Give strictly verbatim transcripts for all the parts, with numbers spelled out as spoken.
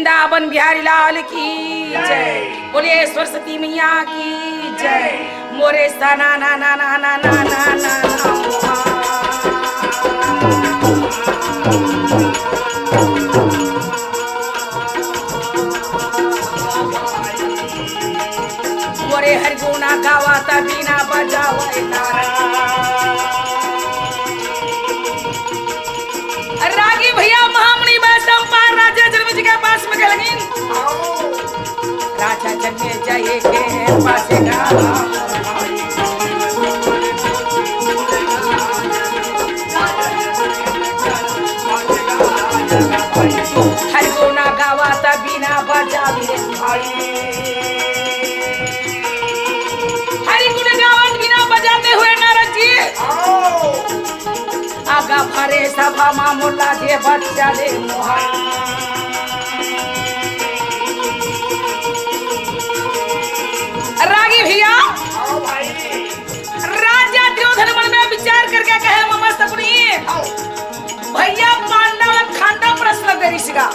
वृंदावन बिहारी लाल की जय। बोले सरस्वती मैया की जय। मोरे सना ना ना ना ना ना ना ना ना। मोरे हर गुना गावा त बीना बजावे तारा। रागी भैया महामुनि वैशंपायन राजा जनमेजय जी के पास में गए लगिन। राजा जनमेजय जी के पास गा। हर गुना गावा त बीना बजावे। हरि गुण गावत बीना बजाते हुए नारद जी। आगा भरे सभा मा मोला जे बच्चा ले मोहा। रागी भैया, राजा दुर्योधन मन में विचार करके कहे, मम शकुनि, भैया पांडव खांडव प्रश्न दे रिहिस गा।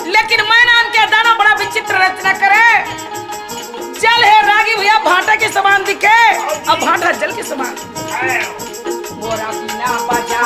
लेकिन मैं नाम के दानव बड़ा विचित्र रचना करे। जल हे रागी भैया भांटा के समान दिखे, अब भांटा जल के समान। बोरा बीना बजा,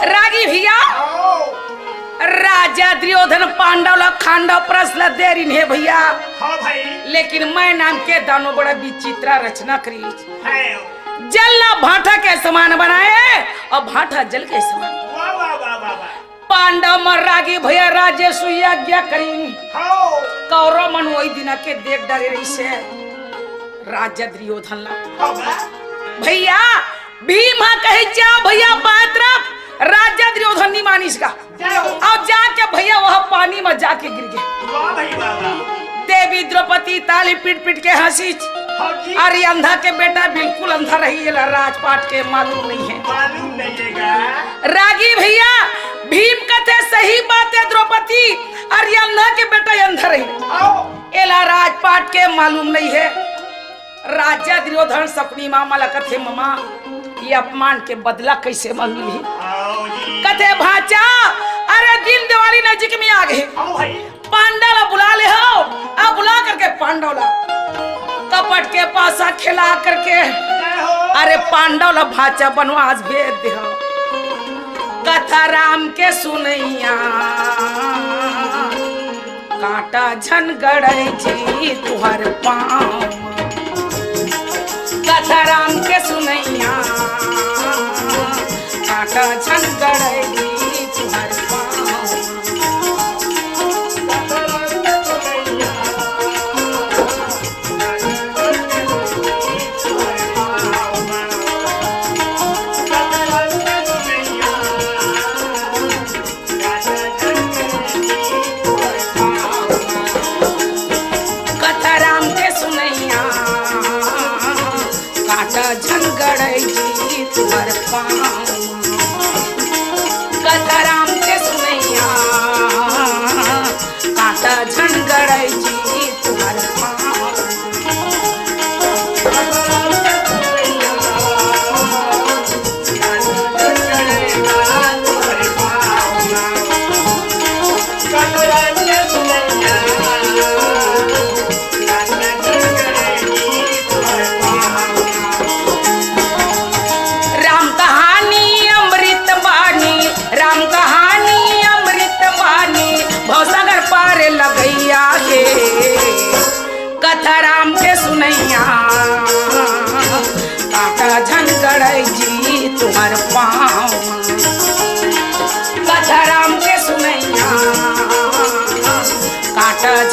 रागी भैया, राजा दुर्योधन पांडव ला खांडव प्रश्न दे रिहिन हे भैया। हाँ भाई। लेकिन मैं नाम के दानव बड़ा विचित्र रचना करिस। है। जल ला भांटा के समान बनाए अउ भांटा जल के समान। वाह, वाह, वाह, वाह, वाह। पांडव मन रागी भैया राजे सुई आज्ञा करिन। हाँ। कौरव मन वही दिना के देख डरे रहिस हे राजा दुर्योधन ला। हाँ बा। भैया भीम हा कहे, "जा भैया बाय तरफ।" राजा दुर्योधन नहीं मानिस गा। जाओ। अब जाके भैया वह पानी में जाके गिर गे। वाह भाई वाह, वाह। देवी द्रौपदी ताली पीट पीट के हंसिस। हाँ जी। अरे अंधा के बेटा बिल्कुल अंधा रही, एला राजपाट के मालूम नहीं है। मालूम नहीं है गा। रागी भैया, भीम कथे सही बात है द्रौपदी, अरे अंधा के बेटा अंधा रही। आओ। एला राजपाट के मालूम नहीं है। राजा दुर्योधन शकुनी मामा ला कथे, "ममा, ये अपमान के बदला कैसे मिलही?" आओ जी। कथे, "भांचा, अरे दिन दिवाली नजीक में आ गे। आओ भाई। पांडव ला बुला ले हो, अब बुला करके पांडव ला कपट के पासा खेला करके, जय हो। अरे पांडव ला भांचा बनवास भेज दे हो।" कथा राम के सुनैया, कांटा झन गड़ै जी तुहर पाँव म। कथा राम के सुनैया, कांटा झन गड़ै जी तुहर पाँव म। कथा राम के सुनैया, कांटा झन गड़ै जी तुहर पाँव। कथा राम के सुनैया, कांटा झन गड़ै जी तुहर पाँव। राम कहानी अमृत बानी, राम कहानी अमृत बानी, भवसागर पार लगैया हे। कथा राम के सुनैया, कांटा झन गड़ै जी तुहर पाँव। कथा राम के सुनैया, कांटा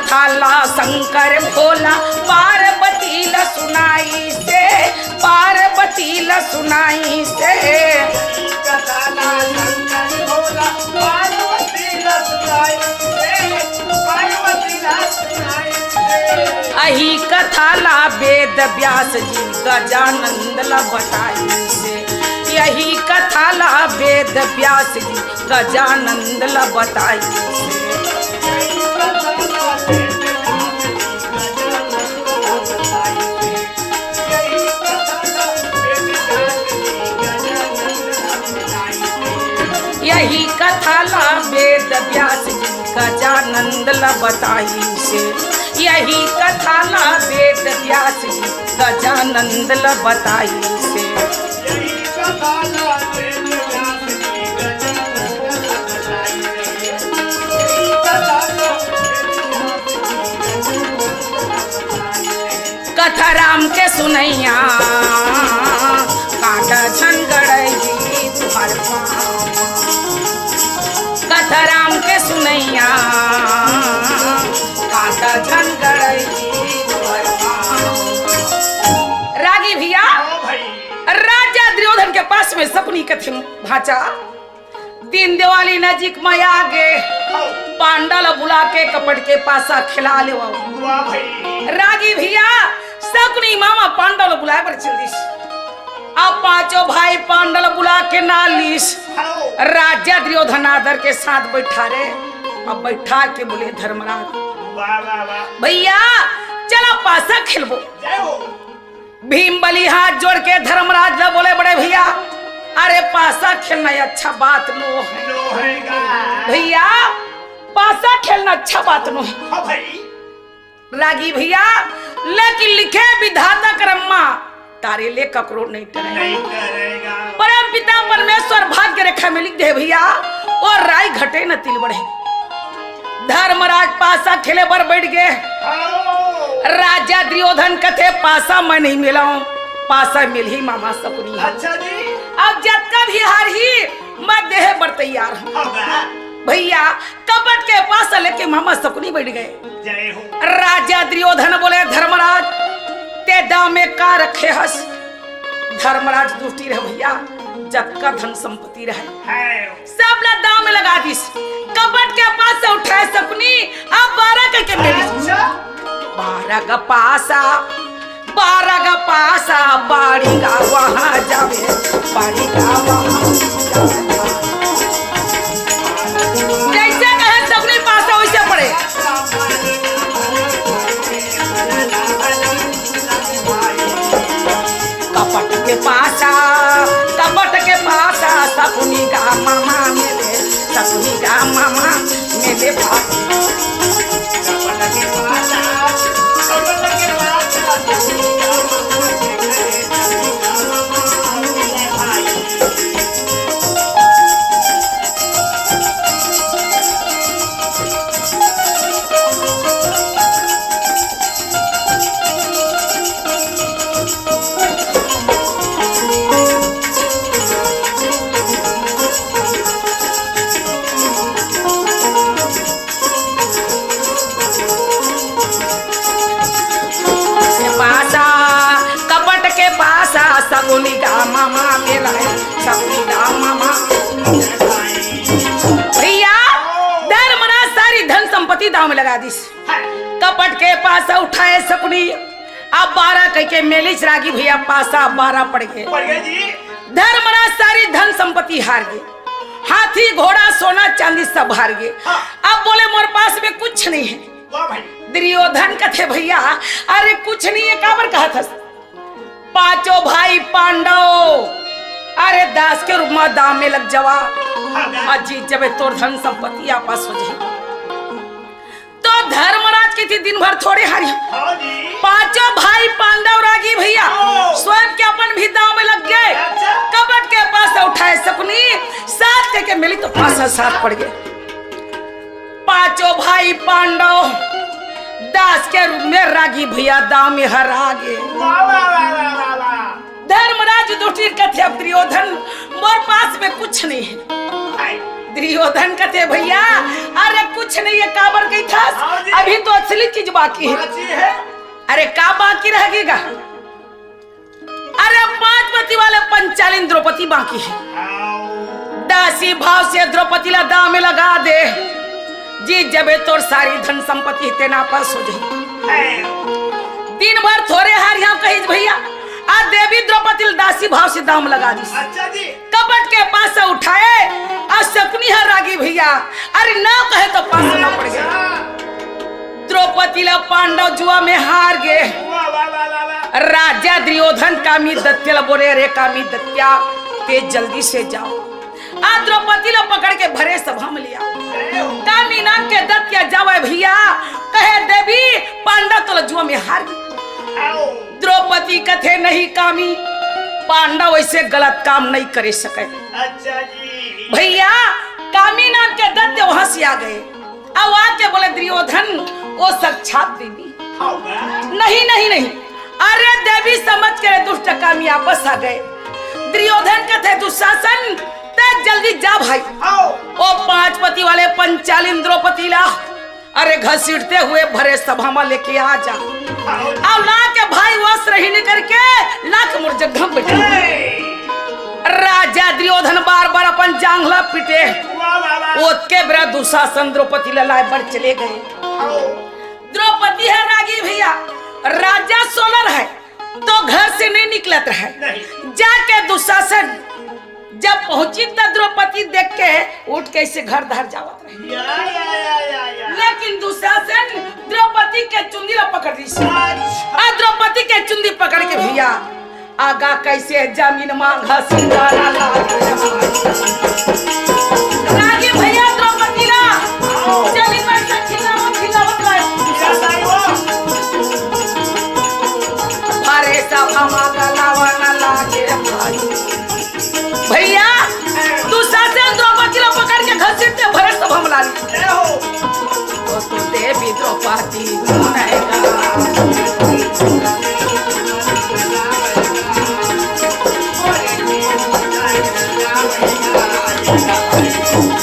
कथा ला शंकर भोला पार्वती ला सुनाइसे, पार्वती ला सुनाइसे। कथा ला शंकर भोला पार्वती ला सुनाइसे, पार्वती ला सुनाइसे। अही कथा ला वेद व्यास जी गजानंद ला बताइसे। यही कथा ला वेद व्यास जी गजानंद ला बताइसे। यही कथा ला वेद व्यास जी गजानंद ला बताइसे। यही कथा ला वेद व्यास जी गजानंद ला बताइसे। कथा राम के सुनइया, कांटा झन गड़ई जी तुंहर पाँव। कथा राम के सुनइया, कांटा झन गड़ई जी तुंहर पाँव। रागी भैया, हाँ भाई। राजा दुर्योधन के पास में शकुनी कथे, भांचा, तीन देवाली नजीक में आगे, हाँ। पांडव ला बुला के कपट के पासा खिला लेवा। वाह भाई। रागी भैया, शकुनी मामा पांडव ला बुलाए बर चल दिस। अब पांचों भाई पांडव ला बुला के ना लिस। हाँ। राजा दुर्योधन आदर के साथ बैठा रे। अब बैठा के बोले, धर्मराज, वाह, वाह, वाह। भैया, चला पासा खेलबो। जय हो। भीम बली हाथ जोड़ के धर्मराज ला बोले, बड़े भैया, अरे पासा खेलना ये अच्छा बात नो है। नो है गा। भैया, पासा खेलना अच्छा बात नो है। हाँ भाई। रागी भैया, लेकिन लिखे विधाता करम मा, तारे ले ककरो नहीं टरे। नहीं टरेगा। परम पिता परमेश्वर भाग्य रेखा में लिख दे भैया, और राई घटे न तिल बढ़े। धर्मराज पासा खेले बर बैठ गए। हाँ। राजा दुर्योधन कथे, पासा मैं नहीं मिलाऊं, पासा मिलही मामा शकुनी। अच्छा जी। अब जतका भी हारही, मैं देहे बर तैयार हूँ। हाँ। भैया, कपट के पासा लेके मामा शकुनी बैठ गए। जय हो। राजा दुर्योधन बोले, धर्मराज, ते दांव में का रखे हस? धर्मराज दुष्टी रहे भैया, जतका धन संपत्ति रहे, है। सब ला दांव में लगा दिस। कपट के पासा उठाए शकुनी, अब बारह कहिके मेलिस। अच्छा। बारह का पासा, बारह का पासा, बाड़ी का वहाँ जावे, बाड़ी का वहाँ जावे। जैसे कहे शकुनी पासा वैसे पड़े। कपट के पासा, कपट के पासा, शकुनी का मामा मेले, शकुनी का मामा मेले भाई। कपट के पासा, कपट के पासा, शकुनी का मामा मेले, शकुनी का मामा मेले भाई। के पासा, कपट के पासा, शकुनी का मामा मेला है, शकुनी का मामा। भैया, धर्मराज सारी धन संपत्ति दांव में लगा दिस। कपट के पासा उठाए शकुनी, अब बारह कहिके मेलिस रागी भैया, पासा बारह पड़ गए। पड़ गए जी। धर्मराज सारी धन संपत्ति हार गए, हाथी घोड़ा सोना चांदी सब हार गए। हाँ। अब बोले, मोर पास में कुछ नहीं है। वाह भाई। दुर्योधन कथे, भैया, अरे कुछ नहीं है, काबर कहत हस? पांचों भाई पांडव, अरे दास के रूप में दांव में लग जावा। हाँ, हाँ। अउ जीत जबे तोर धन संपत्ति आपस हो जाए। तो धर्मराज कथे दिन भर थोड़े हारी। हाँ जी। पांचों भाई पांडव रागी भैया, हाँ। स्वयं के अपन भी दांव में लग गए। अच्छा। कपट के पासा उठाए शकुनी, सात कहिके मेलिस तो पासा सात पड़ गए। पांचों भाई पांडव दास के रूप में रागी भैया दांव में हरा गए। वाह, वाह, वाह, वाह, वाह, वाह। धर्मराज युधिष्ठिर कथे, अब दुर्योधन, मोर पास में कुछ नहीं है। हाय। दुर्योधन कथे, "भैया, अरे कुछ नहीं है, काबर कहिथस? हाँ जी। अभी तो असली चीज बाकी है।" बाकी है। अरे का बाकी रह गे गा? अरे पांच पति वाले पंचालिन द्रौपदी बाकी है। आओ। दासी भाव से द्रौपदी ला दाव में लगा दे, जीत जबे तोर सारी धन संपत्ति तेन आपस हो जाही। है। दिन भर थोरे हार यहाँ कहिस भैया, आ देवी द्रौपदी ला दासी भाव से दाव में लगा दिस। अच्छा जी। कपट के पासा उठाए अउ शकुनी ह रागी भैया, अरे नाव कहे तो पासा न पड़ गे। अच्छा। द्रौपदी ला पांडव जुआ में हार गे। वाह, वाह, वाह, वाह, वाह। राजा दुर्योधन कामी दैत्य ला बोले, "अरे कामी दैत्या, ते जल्दी से जाव।" आ द्रौपदी ला पकड़ के भरे सभा में लिया। जय हो। कामी नाम के दैत्य जावे भैया, कहे, "देवी, पांडव तोला जुआ में हार गे।" आओ। द्रौपदी कथे, "नहीं कामी, पांडव ऐसे गलत काम नहीं करे सके।" अच्छा जी। भैया, कामी नाम के दैत्य वहां से आ गए। अब आके बोले, "दुर्योधन, वो साक्षात देवी।" हाँ बा। "नहीं, नहीं, नहीं, अरे देवी समझ के रे दुष्ट कामी आपस आ गए।" दुर्योधन कथे, "दुशासन, ते जल्दी जा भाई।" आओ। ओ पांच पति वाले पंचालिन द्रौपदी ला अरे घसीटते हुए भरे सभा में लेके आ जा। अउ ला के भाई वस्त्रहीन करके लाके मोर जगह में बैठा। राजा दुर्योधन बार बार अपन जांघ ला पीटे। वाह, वाह, वाह। ओतके बेरा दुशासन द्रौपदी ला लाए बर चले गए। द्रौपदी ह रागी भैया, राजा सोनर है तो घर से नहीं निकलत रहे। नहीं। जाके दुशासन जब पहुंची त द्रौपदी देख के उठ के ऐसे घर धर जावत रहे। या, या, या, या, या। लेकिन दुशासन द्रौपदी के चुंदी ला पकड़ लिस। अच्छा। आ द्रौपदी के चुंदी पकड़ के भैया आगा कैसे जमीन मांगा सिंगारा लागे। रागी भैया द्रौपदी ला जमीन पर से खिलावत, खिलावत लाए। अरे सब हमारा लावा ना लागे भाई। भैया, दुशासन द्रौपदी ला पकड़ के घसीटते भरे सभा में लानी। जय हो। ओ तो देवी द्रौपदी गुण है गा।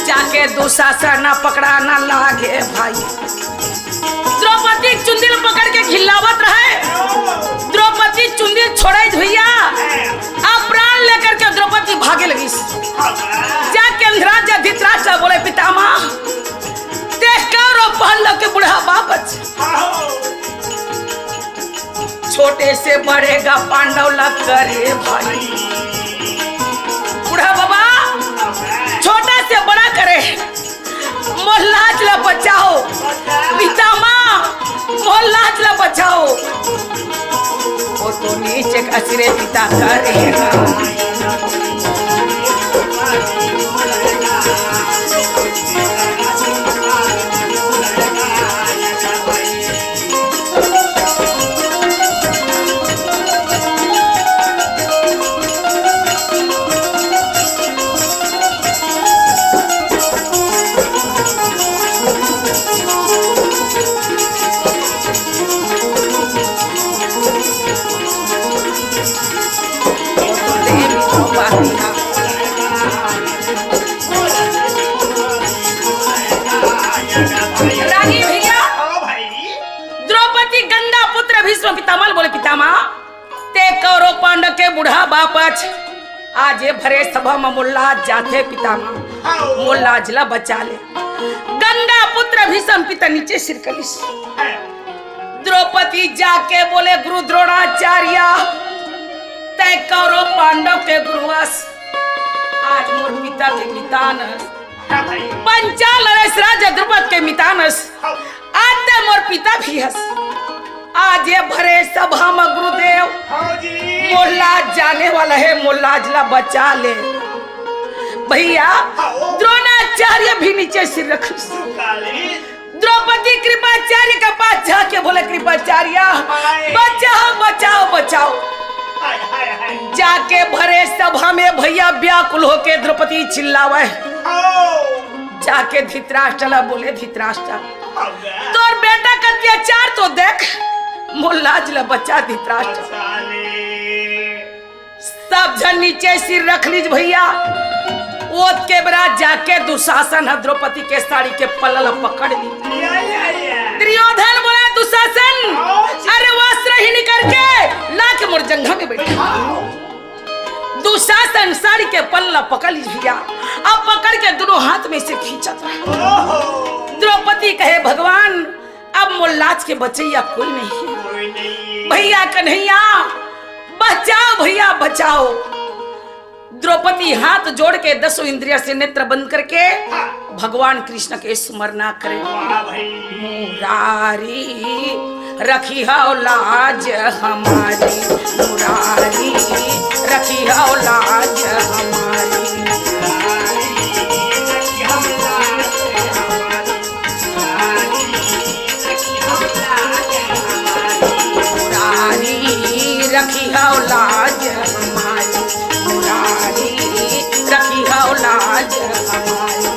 जाके दुशासन पकड़ा ना लागे भाई। द्रौपदी चुंदी ल पकड़ के घिल्लावत रहे। द्रौपदी चुंदी ल छोड़े भैया, आ प्राण लेकर के द्रौपदी भागे लगिस। जाके अंधराज धृतराष्ट्र बोले, "पितामह, देख कौरव पांडव के बुढ़ापा बच। छोटे से बड़े गा पांडव ला करे भाई। बुढ़ा बाबा, छोटा से बड़ा करे।" मोर लाज ला बचाओ, पितामह, मोर लाज ला बचाओ। वो तो नीचे का सिरे पिता करेगा। रागी भैया, हाँ भाई। द्रौपदी गंगा पुत्र भीष्म पितामह ल बोले, पितामह, ते कौरव पांडव के बुढ़ापा बच। आज ये भरे सभा म मोर लाज जाथे पितामह, हाँ। मोर लाज ला बचा ले। गंगा पुत्र भीष्म पिता नीचे सिर कलिस। हाँ। द्रौपदी जाके बोले, गुरु द्रोणाचार्य, तै कौरव पांडव के गुरु अस, आज मोर पिता के मितान अस। हाँ भाई। पंचाल नरेश राजा द्रुपद के मितान अस। हाँ। आज तै मोर पिता भी हस। आज ये भरे सभा म गुरुदेव, हाँ जी। मोर लाज जाने वाला है, मोर लाज ला बचा ले। भैया, हाँ। द्रोणाचार्य भी नीचे सिर रखिस। काली। द्रौपदी कृपाचार्य के पास जाके बोले, कृपाचार्य, हाय। बचाओ, बचाओ, बचाओ। हाय, हाय, हाय। जाके भरे सभा में भैया व्याकुल होके द्रौपदी चिल्लावे। हाँ। जाके धृतराष्ट्र ला बोले, धृतराष्ट्र, हाँ। तोर बेटा का अत्याचार तो देख, मोर लाज ला बचा धृतराष्ट्र। बचा ले। सब झन नीचे सिर रख लीज भैया। ओतके बेरा जाके दुशासन ह द्रौपदी के साड़ी के पल्ला ल पकड़ ली। या, या, या। दुर्योधन बोला, "दुशासन, आओ जी। अरे वस्त्रहीन करके ला के मोर जंघा में बैठा।" आओ। दुशासन साड़ी के पल्ला पकड़ ली भैया, अब पकड़ के दोनों हाथ में से खींचत रहा। ओहो। द्रौपदी कहे, "भगवान, अब मोर लाज के बचैया कोई नहीं।" कोई नहीं। भैया कन्हैया, बचाओ भैया, बचाओ। द्रौपदी हाथ जोड़ के दसों इंद्रिया से नेत्र बंद करके हाँ। भगवान कृष्ण के स्मरणा करे। वाह भाई। मुरारी रखिहौ लाज हमारी, मुरारी रखिहौ लाज हमारी। मुरारी रखिहौ लाज हमारी, मुरारी रखिहौ लाज हमारी।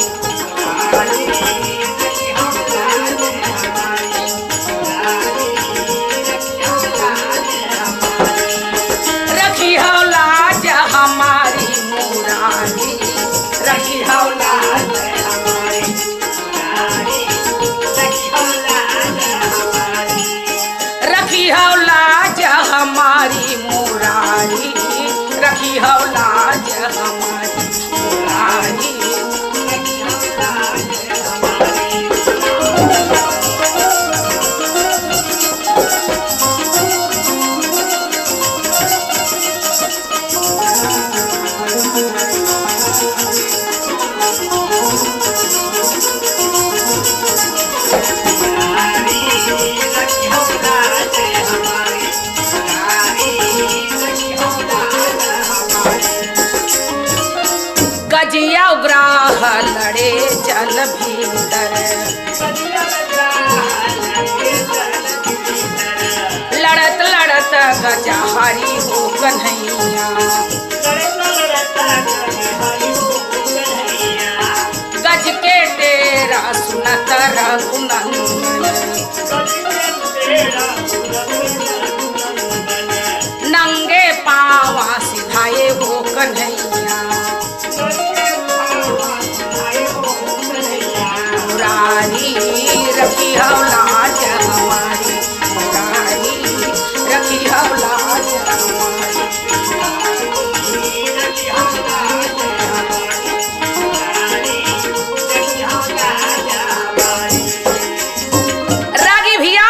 रखिहौ लाज हमारी मुरारी, रखिहौ लाज हमारी। रखिहौ लाज हमारी मुरारी, रखिहौ लाज हमारी मुरारी। गजिया उग्राह लड़े जल भीतर। लड़त लड़त गजहरी हो कन्हैया। गज के डेरा सुनत रघुनंदन। नंगे पावा सिधाए हो कन्हैया। मुरारी रखिहौ लाज हमारी, मुरारी रखिहौ लाज हमारी। रागी भैया,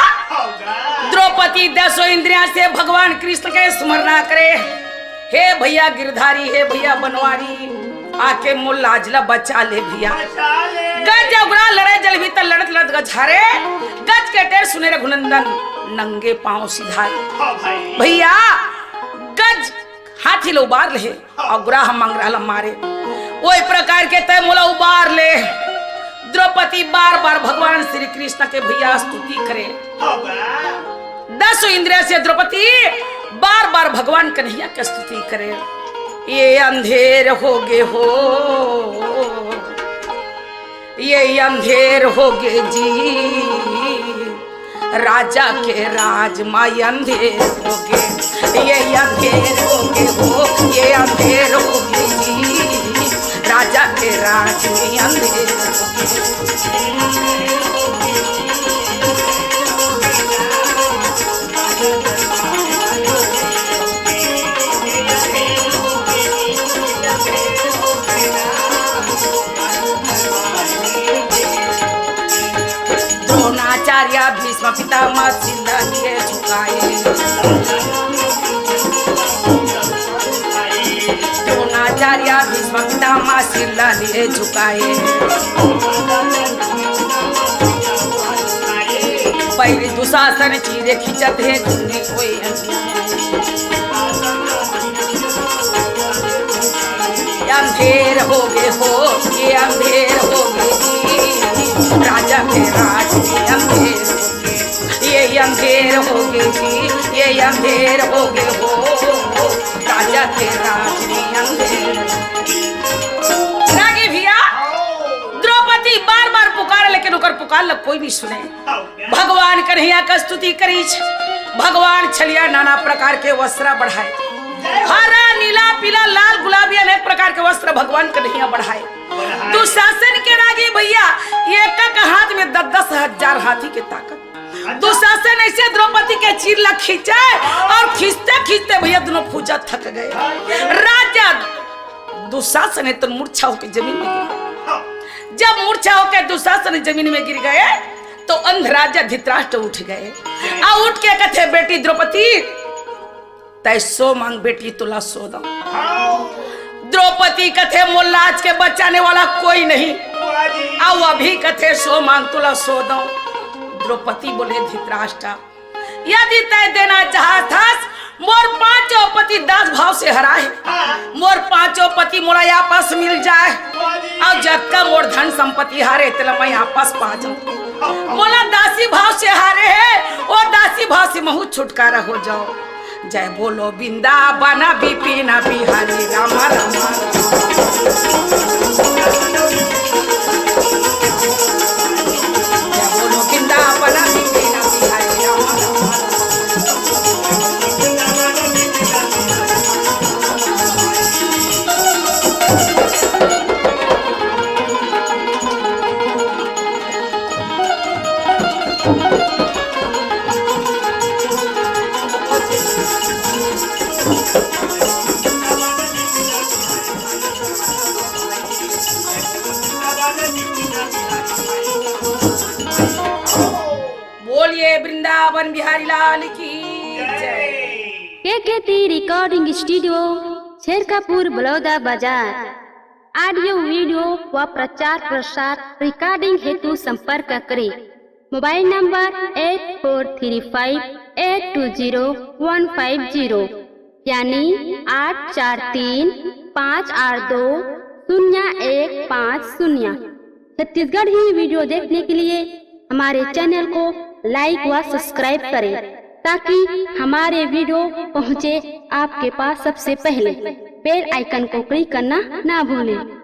द्रौपदी दसों इंद्रिया से भगवान कृष्ण के स्मरणा करे। हे भैया गिरधारी, हे भैया बनवारी, आके मोर लाज ला बचा ले भैया। बचा ले। गज उग्रा लड़े जल भीतर, लड़त लड़त गज हरे, गज के टेर सुने रघुनंदन, नंगे पाँव सिधाए। हाँ भाई। भैया गज हाथी ल उबार ले हे, हाँ। अउ उग्रा ह मंगरा ल मारे। ओही प्रकार के तैं मोला उबार ले। द्रौपदी बार बार भगवान श्री कृष्ण के भैया स्तुति करे। हाँ बा। दसों इंद्रिया से द्रौपदी बार बार भगवान कन्हैया के स्तुति करे। ये अंधेर हो गे हो, ये अंधेर हो गे जी, राजा के राज मा अंधेर हो गे। ये अंधेर हो गे हो, ये अंधेर हो गे जी, राजा के राज में अंधेर हो गे। द्रोणाचार्य भीष्म पितामह सिर ला लिए झुकाए। द्रोणाचार्य भीष्म पितामह सिर ला लिए झुकाए। पैर दुशासन चीरे खींचत हे, सुने कोई अंधेर हो गे हो, ये अंधेर हो गे जी, राजा के राज में अंधेर हो गे। ये अंधेर हो गे जी, ये अंधेर हो गे हो, राजा के राज में अंधेर। रागी भैया, द्रौपदी बार बार पुकारे, लेकिन ओकर पुकार ला कोई नहीं सुने। भगवान कन्हैया का स्तुति करीच। भगवान छलिया नाना प्रकार के वस्त्र बढ़ाए। हरा पीला पीला, लाल गुलाबी, अनेक प्रकार के वस्त्र भगवान कन्हैया बढ़ाए। दुशासन के रागी भैया, एक एक हाथ में दस दस हजार हाथी के ताकत। दुशासन ऐसे द्रौपदी के चीर ला खींचे और खींचते खींचते भैया दोनों भुजा थक गए। राजा दुशासन है तो मूर्छा होकर जमीन में गिर गए। जब मूर्छा होकर दुशासन जमीन में गिर गए तो अंध राजा धृतराष्ट्र उठ गए। आ उठ के कथे, "बेटी द्रौपदी, तै सो मांग बेटी, तुला सो दंव।" द्रौपदी कथे, "मोर लाज के बचाने वाला कोई नहीं।" अउ अभी कथे, "सो मांग, तुला सो दंव।" द्रौपदी बोले, "धृतराष्ट्र, यदि तै देना चाहत हस, मोर पांचों पति दास भाव से हराए, मोर पांचों पति मोला आपस मिल जाए, अउ जतका मोर धन संपत्ति हारे, तेला मैं आपस पा जांव। मोला दासी भाव से हारे हे, ओ दासी भाव से महूं छुटकारा हो जांव।" जय बोलो वृंदावन बिपिन बिहारी राम राम। जय बोलो वृंदावन बिपिन बिहारी राम राम। बोलिए वृंदावन बिहारी लाल की जय। K K T recording studio, Chherkapur, Baloda Bazar. Audio, video व प्रचार प्रसार रिकॉर्डिंग हेतु संपर्क करें। Mobile number eight four three five eight two zero one five zero, यानी आठ चार तीन पाँच आठ दो शून्य एक पाँच शून्य। छत्तीसगढ़ी वीडियो देखने के लिए हमारे चैनल को लाइक व सब्सक्राइब करें, ताकि हमारे वीडियो पहुंचे आपके पास सबसे पहले। बेल आइकन को क्लिक करना ना भूलें।